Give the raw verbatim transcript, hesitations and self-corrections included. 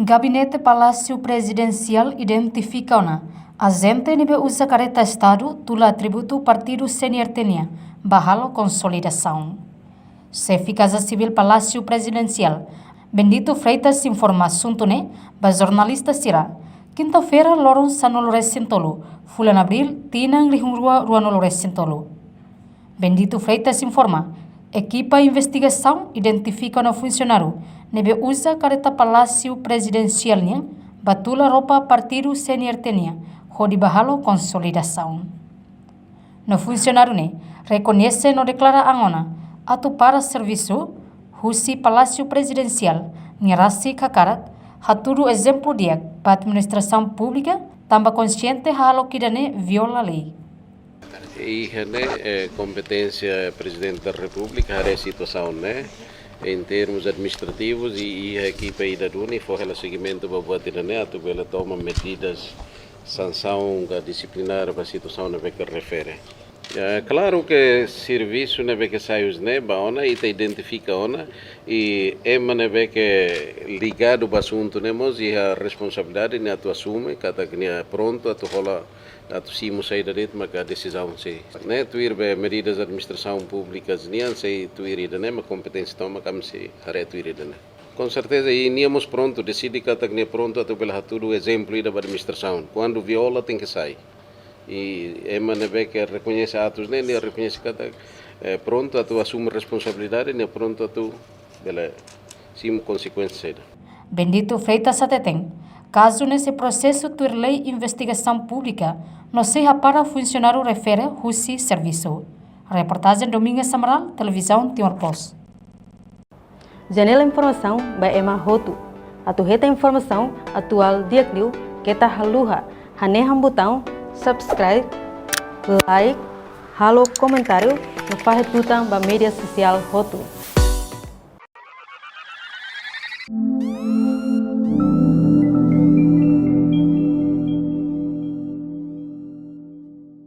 Gabinete Palásiu Prezidensiál identifika ona ajente ne'ebé uza kareta Estadu tula atributu partidu C N R T nian ba halo konsolidasaun. Xefe Kaza Sivíl Palásiu Prezidensiál, Bendito Freitas, informa asuntu ne'e ba jornalista sira, kinta-feira, loron sanulu-resin-tolu, fulan Abríl, tinan rihun rua ruanulu-resin-tolu. Bendito Freitas informa, ekipa investigasaun identifika ona funsionáriu ne'ebé uza kareta Palásiu Prezidensiál nian ba tula ropa partidu C N R T nian hodi ba halo konsolidasaun. No funsionáriu ne'e rekoñese no deklara an ona atu para servisu husi Palásiu Prezidensiál nia rasik hakarak hatudu ezemplu di'ak ba administrasaun públika, tanba konxiente hahalok ida-ne'e viola lei. Iha ne'e, eh, kompeténsia Prezidente da Repúblika haree situasaun ne'e, em termos administrativos, i iha ekipa ida duni fó hela segimentu ba buat ida-ne'e atu bele toma medidas sansaun ka disiplinár ba situasaun ne'ebé ke refere. Ya, klaru ke servisu ne'ebé ke sai husi ne'e ba ona, ita identifika ona, i ema ne'ebé ke ligadu ba asuntu ne'e mós iha responsabilidade nia atu asume, katak nia prontu atu hola, atu simu saida de'it maka desizaun sei. Ne'e tuir be medidas administrasaun públikas nian sei tuir ida-ne'e, mak kompeténsia tomak ami sei haree tuir ida-ne'e. Com certeza, i nia mós prontu deside katak nia prontu atu bele hatudu ezemplu ida ba administrasaun. Kuandu viola tenke sai. I ema ne'ebé ke rekoñese atus ne'e, nia rekoñese katak, eh, prontu atu asume responsabilidade, nia prontu atu bele simu konsekuénsia saida. Bendito Freitas hateten, kazu ne'e sei prosesu tuir lei investigasaun públika, no sei hapara funsionáriu refere husi servisu. Reportajen Domingas Amaral, Televizaun Timor Post. Janela informasaun ba ema hotu. Atu hetan informasaun atuál di'ak liu, keta haluha hanehan butaun subscribe, like, halo komentáriu, no fahe tutan ba média sosiál hotu.